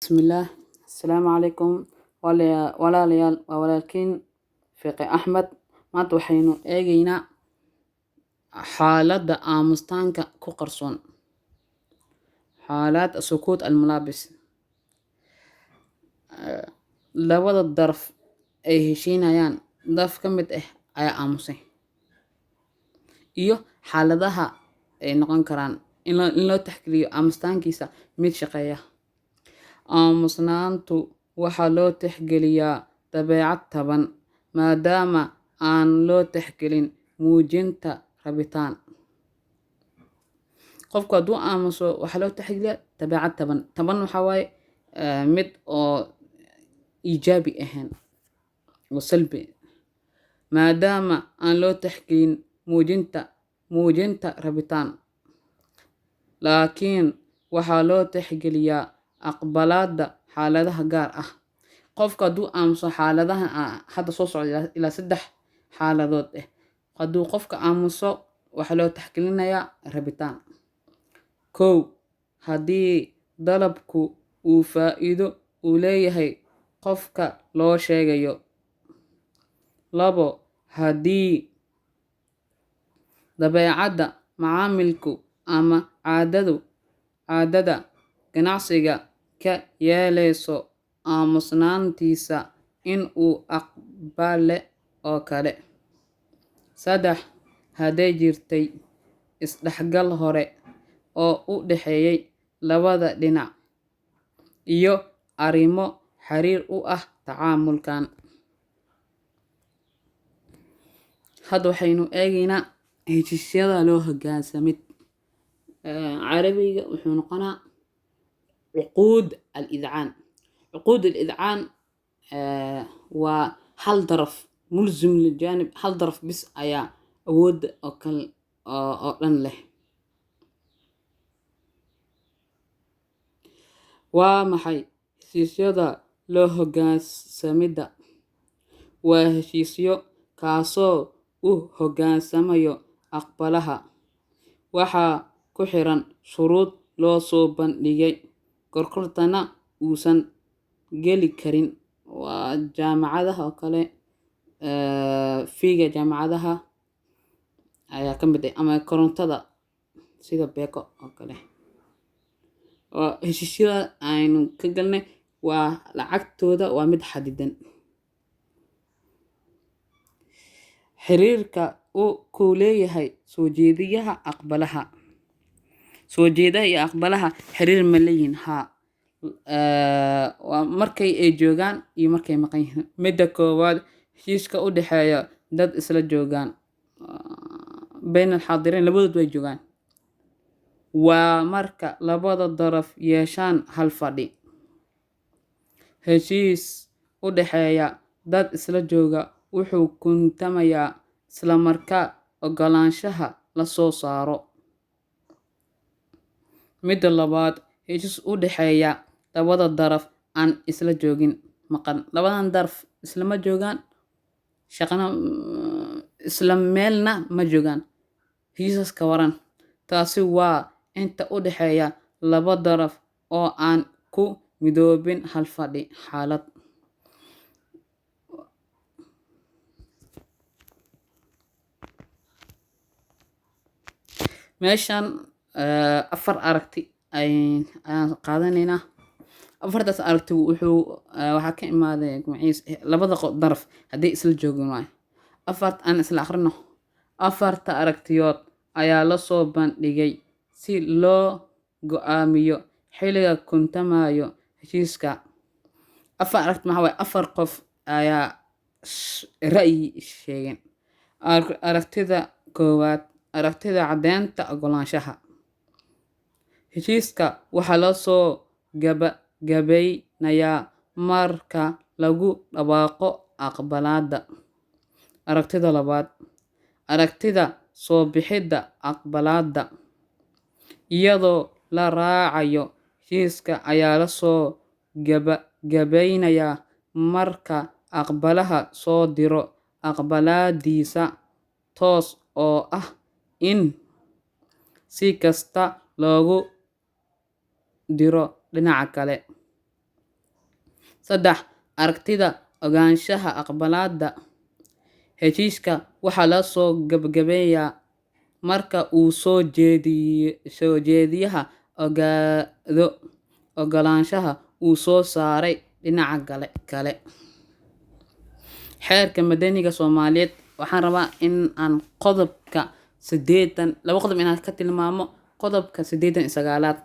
Bismillaah, asalaamu calaykum walaalayaal. Waa walaalkiin Fiqi Axmed. Maanta waxaynu eegaynaa xaaladda aamustaanka ku qarsoon, xaalaad sukuut almulaabis. Labada daraf ay heshiinayaan, daraf ka mid ah ayaa aamusay, iyo xaaladaha ay noqon karaan in loo taxgeliyo aamustaankiisa mid shaqeeya. Aamusnaantu waxaa loo tixgeliyaa dabeecad taban, maadaama aan loo tixgelin muujinta rabitaan. Qofku hadduu aamuso, waxaa loo tixgeliyaa dabeecad taban. Taban waxaa waaye mid oo iijaabi ahayn oo salbi, maadaama aan loo tixgelin muujinta rabitaan, laakiin waxaa loo tixgeliyaa aqbalaadda xaaladaha gaar ah. Qofka hadduu aamuso xaaladaha hadda soo socda, ilaa saddex xaaladood ah hadduu qofka aamuso, waxaa loo tixgelinayaa rabitaan. Kow, haddii dalabku uu faa'iido u leeyahay qofka loo sheegayo. Labo, haddii dabeecadda macaamilku ama caadada ganacsiga ka yeelayso aamusnaantiisa in uu aqbale oo kale. Saddex, hadday jirtay isdhexgal hore oo u dhexeeyay labada dhinac iyo arrimo xiriir u ah tacaamulkan. Hadda waxaynu eegaynaa heshiisyada loo hoggaansamid. Carabiga wuxuu noqonaa cuquud al-idcaan. Cuquud al-idcaan waa hal daraf mulzim lijanib, hal daraf bis ayaa awoodda oo kale oo dhan leh. Waa maxay heshiisyada loo hoggaansamidda? Waa heshiisyo kaasoo u hoggaansamayo aqbalaha. Waxaa ku xiran shuruud loo soo bandhigay, gorgortana uusan geli karin. Waa jaamacadaha oo kale, fiiga jaamacadaha ayaa ka mid ah, ama korontada sida BECO oo kale. Oo heshiisyada aynu ka galnay waa lacagtooda waa mid xadidan. Xiriirka uu ku leeyahay soo jeediyaha aqbalaha. Soo jeedaha iyo aqbalaha xiriir ma leeyihiin? Haa. Waa markay ay joogaan iyo markay maqan yihiin. Midda koowaad, heshiiska u dhexeeya dad isla joogaan, bayn alxaadiriin, labadood way joogaan. Waa marka labada daraf yeeshaan hal fadhi. Heshiis u dhexeeya dad isla jooga wuxuu kuntamayaa isla marka oggolaanshaha la soo saaro. Midda labaad, heshiis u dhexeeya labada daraf aan isla joogin, maqan. Labadan daraf islama joogaan, shaqana isla meelna ma joogaan. Heshiiskaas ka waran? Taasi waa inta u dhexeeya laba daraf oo aan ku midoobin hal fadhi xaalad. Meeshan afar aragti ayaan qaadanaynaa. Afartaas aragti wuxuu waxaa ka imaaday magaciis labada daraf hadday isla joogin waayo. Afart aan isla akhrino. Afarta aragtiyood ayaa la soo bandhigay si loo go'aamiyo xilliga kuntamayo heshiiska. Afar aragti maxaa waaye? Afar qof ayaa ra'yi sheegeen. Aragtida koowaad, aragtida caddeynta oggolaanshaha. Heshiiska waxaa la soo gabagabeynayaa marka lagu dhawaaqo aqbalaadda. Aragtida labaad, aragtida soo bixidda aqbalaadda. Iyadoo la raacayo heshiiska ayaa la soo gabagabeynayaa marka aqbalaha soo diro aqbalaaddiisa toos oo ah in si kasta loogu diro dhinaca kale. Saddex, aragtida ogaanshaha aqbalaadda heshiiska waxaa la soo gabagabeeyaa marka uu soo jeediyaha ogaado ogolaanshaha uu soo saaray dhinaca kale. Xeerka madaniga Soomaaliyeed waxaan rabaa in aan qodobka 80, laba qodob inaan ka tilmaamo. Qodobka 89aad,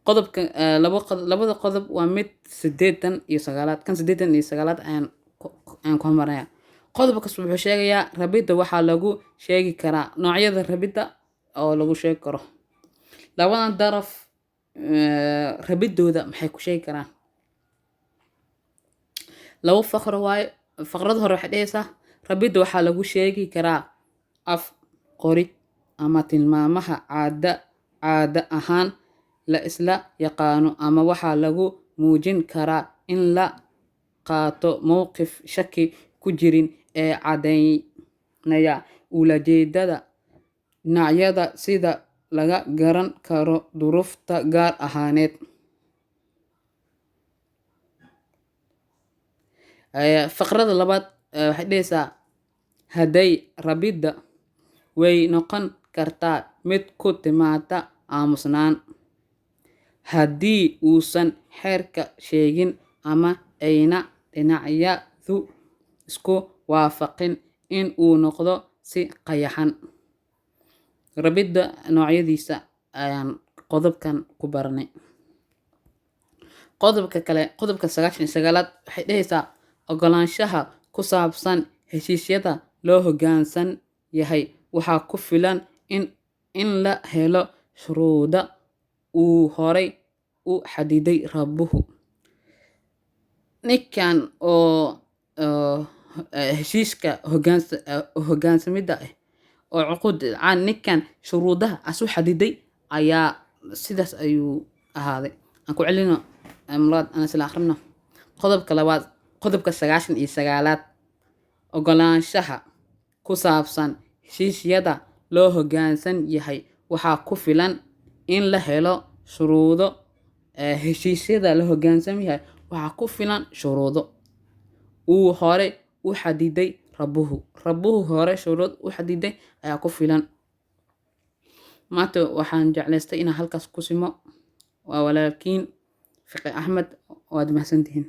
qodobka labada qodob waa mid 89aad. Kan 89aad ayaan ku hormaraya. Qodobkaas wuxuu sheegayaa rabidda waxaa lagu sheegi karaa noocyada rabidda oo lagu sheegi karo labadan daraf rabiddooda maxay ku sheegi karaan. Labo faqro waaye. Faqrada hore waxay dhehaysaa: rabidda waxaa lagu sheegi karaa af qorid ama tilmaamaha caada ahaan la isla yaqaano, ama waxaa lagu muujin karaa in la qaato mowqif shaki ku jirin ee caddaynaya ulajeedada dhinacyada, sida laga garan karo duruufta gaar ahaaneed. Faqrada labaad waxay dhehaysaa: hadday rabidda way noqon kartaa mid ku timaada aamusnaan haddii uusan xeerka sheegin ama ayna dhinacyadu isku waafaqin in uu noqdo si qayaxan. Rabidda noocyadiisa ayaan qodobkan ku baranay. Qodobka kale, qodobka 99aad, waxay dhehaysaa: ogolaanshaha ku saabsan heshiisyada loo hoggaansan yahay waxaa ku filan in la helo shuruuda uu horay u xadiday rabuhu. Ninkan oo heshiiska hoggaansamidda ah oo cuqud caan, ninkan shuruudaha asu xadiday ayaa sidaas ayuu ahaaday. Aan ku celino muraad aan isla akhrino qodobka labaad, qodobka 99aad: ogolaanshaha ku saabsan heshiisyada loo hoggaansan yahay waxaa ku filan in la helo shuruudo. Heshiisyada la hoggaansan yahay waxaa ku filan shuruudo uu hore u xadiday rabuhu. Rabuhu hore shuruud u xadiday ayaa ku filan. Maanta waxaan jeclaystay inaan halkaas ku simo. Waa walaalkiin Fiqi Axmed. Waad mahadsantihiin.